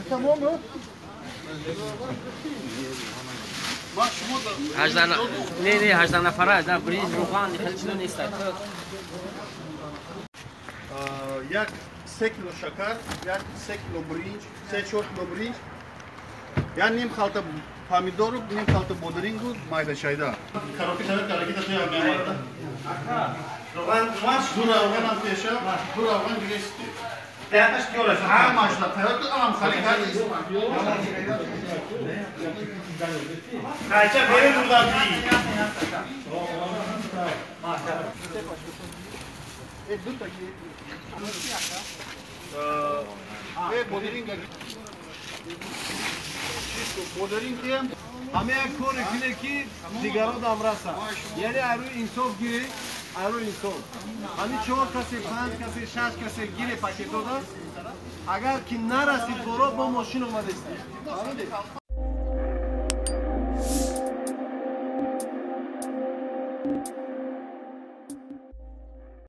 Тамом. Не, не, 18 нафара, да, биринҷ, равған, хеле чизо нест. Як 3 кило шакар, як 3 кило биринҷ, 3-4 кило биринҷ, як ним халта помидору, ним халта бодирингу майда шайда. Коробки шайда каракита туя меоварда. Равған, ду равғанам пеша, ду равған гирести. Театаш киола Ҳамашна тайёр ки анам хали карди. Кайча бере бурда би. Э, ду таки. Э, бодиринга. Чисто бодиринг ем. Ҳама як коре кунед, ки дигарон ҳам расад. Яъне арӯи инсоф гирӣ, арӯи инсоф. Ҳамин чор касе, панҷ касе, шаш касе гире пакетода, агар ки нарасид боро, бо мошин омадестӣ. Фаҳмидед?